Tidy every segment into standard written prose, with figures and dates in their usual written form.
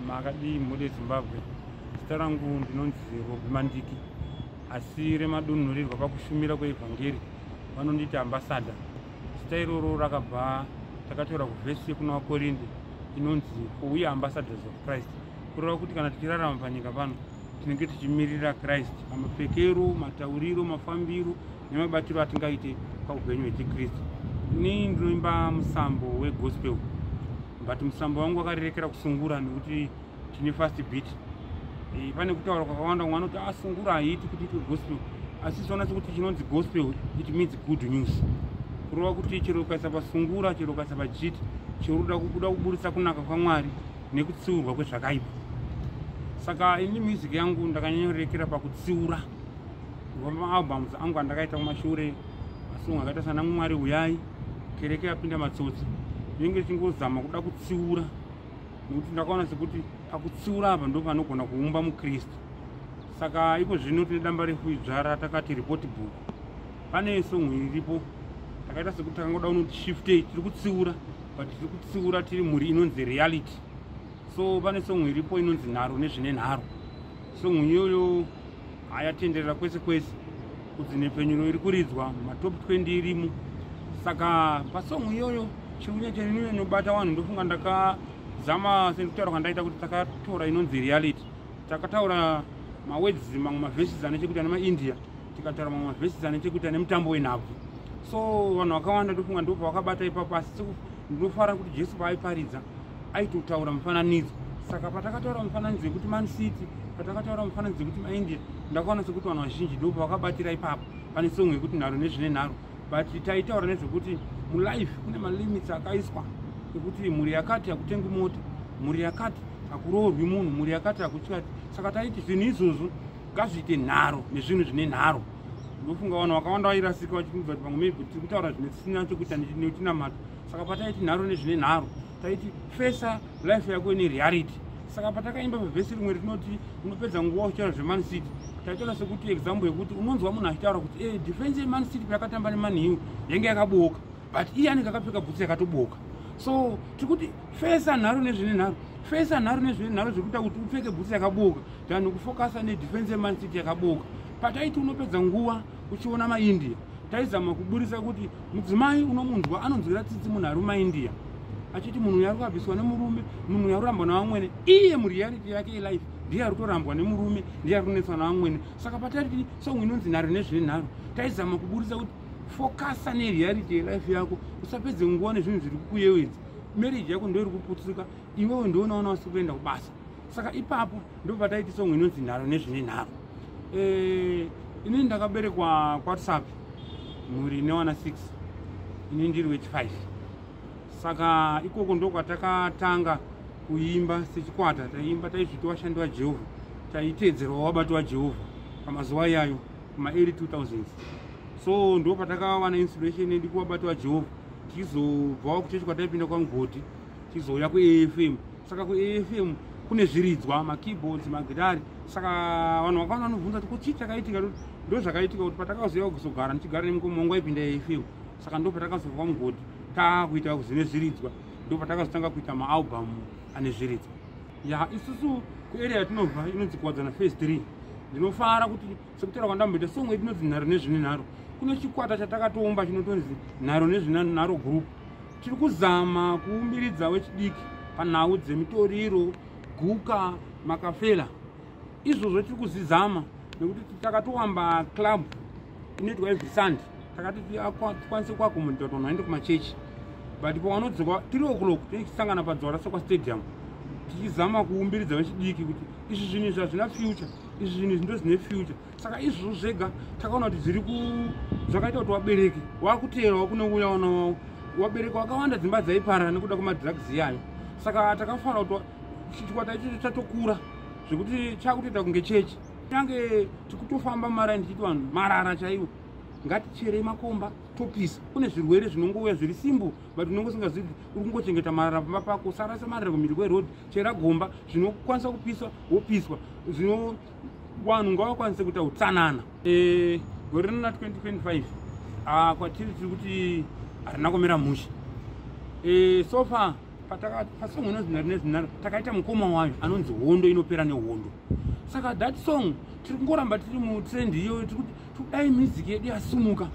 Makadii mhuri yeZimbabwe? Zita rangu ndinonzi Robi Mandiki, asi remadunhurirwa pakushumira kweevhangeri vanondiita Ambassador. Zita iroro rakabva takatora kuvhesi yekuna vaKorinde inonzi, "For we are ambassadors of Christ," kureva kuti kana tichirarama panyika pano tinenge tichimirira Christ pamapfekero, matauriro, mafambiro nemabatiro atingaite paupenyu hwechikristu. Ini ndinoimba musambo wegospel, but musambo wangu wakarerekera kusungura nekuti tine fast beat. Pane kutaura kwakawanda, umwe anoti asungura ah, haiiti kuti itwe gospel, asi tiona sekuti chinonzi gospel, it means good news, kureva kuti chero ukaisa pasungura, chero ukaisa pajiti, chero uda kubuda kuburitsa kunaka kwaMwari nekutsiurwa kwezvakaipa. Saka ini music yangu ndakanyanyorerekera pakutsiura. Maalbums angu andakaita kumashure, masong akaita sana "Mwari Uyai", "Kereke Yapinda Matsotsi", inenge ichingozama kuda kutsiura, nekuti ndakaona sekuti pakutsiura apa ndo panogona kuumba mukristu. Saka iko zvino tine damba refu idzva ratakati "Report Book". Pane song iripo, takaita sekuti takangoda kunoti shiftei, tiri kutsiura, but tiri kutsiura tiri mhuri inonzi reality. So pane song iripo inonzi "Nharo Nezvine Nharo". Song iyoyo hayatenderera kwese kwese, kudzi nhepfenyuro iri kuridzwa matop 20 irimo. Saka pasong iyoyo chiri kunyanya vanhu, ndofunga ndakazama sekutaura kwandaita kuti takatora inonzi reality, takataura mawords, mamwe maverses ane chekuita nemaIndia, tikataura mamwe maverses ane chekuita nemutambo wenhabvu. So vanhu vakawanda ndofunga ndobva vakabata ipapo. Asi ndinofara kuti Jesu paaiparidza aitotaura mufananidzo. Saka patakataura mufananidzo yekuti Man City, patakataura mufananidzo yekuti maIndia, ndakaona sekuti vanhu vazhinji ndo pavakabatira ipapo. Pane song yekuti "Nharo Nezvine Nharo", but taitaura nezvekuti mulife kune malimits akaiswa ekuti mhuri yakati hakutengwi mota, mhuri yakati hakuroorwi munhu, mhuri yakati hakutyati. Saka taiti zvinhu izvozvo ngazviite nharo nezvinhu zvine nharo. Ndofunga vanhu vakawanda vairasika vachifunga kuti pamwe maybe tiri kutaura zvinesina chekuita nechinamato. Saka pataiti nharo nezvine nharo, taiti fesa life yako ine reality. Saka patakaimba pavhesi rimwe rinoti unopedza nguva uchitaura zveMan City, taitaura sekuti example yekuti unonzwa munhu achitaura kuti defense yeMan City payakatamba neMan U yange yakaboka, but iye anenge akapfeka bhutsu yakatoboka. So tiri kuti fesa nharo nezvine nharo, fesa nharo nezvine nharo zvekuita kuti upfeke bhutsu yakaboka than kufokasa nedefense yeMan City yakaboka. Pataiti unopedza nguva uchiona maIndia, taizama kuburisa kuti mudzimai unomunzwa anonzwira tsitsi munhu ari mumaIndia, achiti munhu uyu ari kuabviswa nemurume, munhu uyu ari kurambwa navamwene. Iye mureality yake yelife ndiye ari kutorambwa nemurume, ndiye ari kunetswa navamwene. Saka patati song inonzi "Nharo Nezvine Nharo", taizama kuburisa kuti fokasa nereality yelife yako, usapedze nguva nezvinhu zviri kukuyewedza. Marriage yako ndo iri kuputsika, iwewe ndounaona wasi kuenda kubasa. Saka ipapo ndo pataiti song inonzi "Nharo Nezvine Nharo". Inini ndakaberekwa kwaTsapi, mhuri ine 6, ini ndiri wechi5. Saka ikoko ndo kwatakatanga kuimba sechikwata. Taiimba, taizviti Vashandi vaJehovha, taiteedzerwa Wabati waJehovha pamazuva iyayo kumaearly 2000s. So ndo patakawana inspiration yedu kuVabati vaJehovha, tichizobvawo kuchechi kwataipinda kwaMugodhi, tichizouya kuAFM. Saka kuAFM kune zviridzwa, makeyboards, magitari. Saka vanhu vakawanda vanobvunza kuti kuchii chakaitika. Ndo zvakaitika kuti patakazoya kuzogara, ndichigara nemukoma wangu aipinda AFM. Saka ndo patakazobva kwaMugodhi taakuita zvine zviridzwa, ndo patakazotanga kuita maalbum ane zviridzwa. Ya, isusu kuarea yatinobva inonzi Kuwadzana Phase 3. Ndinofara kuti sekutaura kwandamboita, song yedu inonzi "Nharo Nezvine Nharo", kune chikwata chatakatoumba chinotonzi Nharo Nezvine Nharo Group. Tiri kuzama kuumbiridza wechidiki panhau dzemitoriro, guka, makafela. Izvozvo tiri kuzvizama nekuti takatowamba club inoitwa every Sunday. Takati tikwanise kuaccommodata kuti vanhu vaende kumachechi, but pavanodzoka 3 o'clock tichisangana paDzivarasekwa Stadium, tichizama kuumbiridza vechidiki kuti izvi zvinhu izvi hazvina future, izvi zvinhu izvi ndo zvine future. Saka izvozvo zvega takaona kuti zviri zvakaita kuti vabereki vakuteerawo kune uya wana wavo. Vabereki vakawanda dzimba dzaiparara nekuda kwemadrugs iyayo. Saka takafara kuti chikwata ichocho chatokura zvekuti chakutoita kunge chechi. Kunyange tikutofamba mumaraini tichiti vanhu marara chaiwo ngaticherei makomba topisa. Kune zvirwere zvinongouya zviri simple, but unonge usingazivi kuti uri kungochengeta marara pamba pako. Usarasa marara kumhiri kweroad, chera gomba, zvinokwanisa kupiswa wopiswa. Zvino vanhu ngavakwanise kuita utsanana. Gore rino na 2025, kwatiri tiri kuti harina kumira mushe. So far Pasong inonzi Nharo Nezvinharo takaita mukoma wayo anonzi Hondo Inopera Nehondo. Saka that song tiri kungoramba tiri mutrend iyoyo. Tiri kuti tikudai music yedu yasumuka.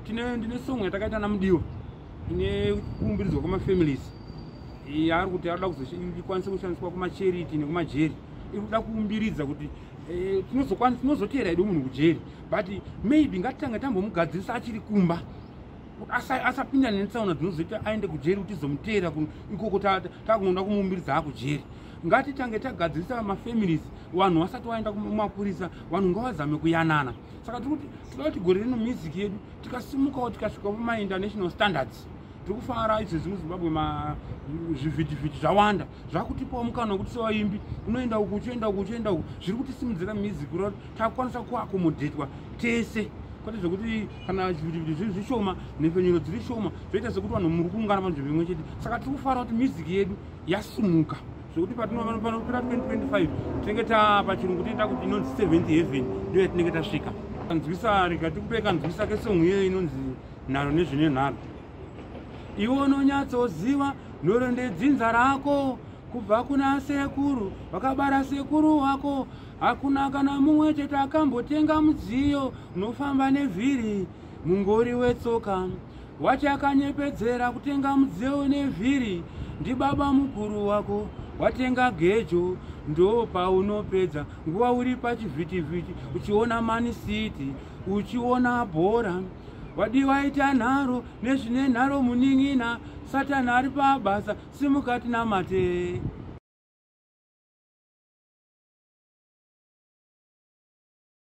Tine ndine song yatakaita naMudiwa ine kuumbiridzwa kwemafamilies, yaari kuti arikuda kuzokwanisa kushandiswa kumacharity nekumajeri. Iri kuda kuumbiridza kuti tinozotera edu munhu kujeri, but maybe ngatitange tambomugadzirisa achiri kumba, asapinda netsaona dzinozoita aende kujeri, kuti tizomutera ikoko takunoda kumuumbiridza akujeri. Ngatitange tagadzirisa mafamilies vanhu vasati vaenda kumapurisa. Vanhu ngavazame kuyanana. Saka tiri kuti toda kuti gore rino music yedu tikasimukawo, tikasvika pamainternational standards. Tiri kufara izvezvi muZimbabwe, zvivhitivhiti zvawanda, zvakutipawo mukana wekuti sevaimbi unoenda uku, uchienda uku, uchienda uku. Zviri kutisimudzira music, kureva takukwanisa kuaccommodatwa tese, kwete zvekuti kana zvivhitivhiti zviri zvishoma, nhepfenyuro dziri shoma, zvoita sekuti vanhu muri kuungana panzvimbo imwe chete. Saka tiri kufara kuti music yedu yasumuka, zvekuti panopera 2025 tinenge tapachirungu tinoita kuti inonzi seventh heaven, ndiyo yatinenge tasvika. Kanzwisa, rega tikupe kanzwisa kesong iyoyo inonzi Nharo Nezvine Nharo. Iwe unonyatsoziva nhoroondo yedzinza rako kubva kuna sekuru vakabara sekuru wako. Hakuna kana mumwe chete akambotenga mudziyo unofamba nevhiri. Mungori wetsoka wachakanyepedzera kutenga mudziyo nevhiri ndibaba mukuru wako. Watenga gejo, ndo paunopedza nguva uri pachivhitivhiti, uchiona Man City, uchiona bhora. Wadi waita nharo nezvine nharo, munin'ina. Satani ari pabasa. Simukati namate.